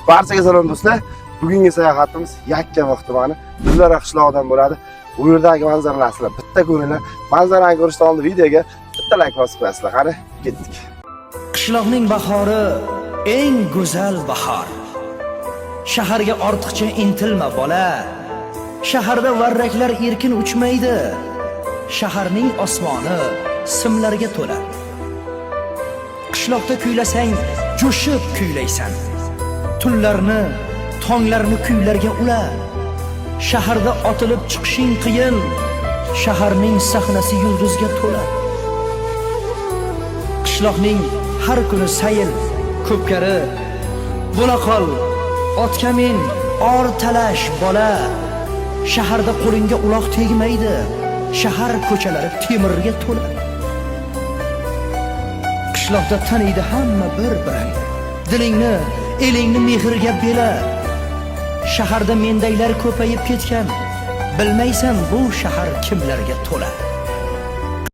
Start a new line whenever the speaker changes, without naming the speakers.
Barchaga salom, do'stlar. Bugungi sayohatimiz Yakkabog' tumani Dildora qishlog'idan bo'ladi. Bu yerdagi manzaralar, sizlar bitta ko'ringlar. Manzarani ko'rishdan oldin videoga bitta layk bosib qo'yasizlar. Qani, ketdik.
Qishloqning bahori eng go'zal bahor. Shaharga ortiqcha intilma, bola. Shaharda varraklar erkin uchmaydi. Shaharning osmoni simlarga to'la. Qishloqda kuylasang, jo'shib kuylaysan. Tunlarni, tonglarni kuylarga ula. Shaharda otilib chiqishing qiyin. Shaharning sahnasi yulduzga to'la. Qishloqning har kuni sayil, ko'pkari. Bo'la qol, otga min, or talash, bola. Shaharda qo'lingga uloq tegmaydi. Shahar ko'chalari temirga to'la. Qishloqda taniydi hamma bir-birini. Dilingni, elingni mehrga bela. Shaharda mendaylar ko'payib ketgan. Bilmaysan, bu shahar kimlarga to'la.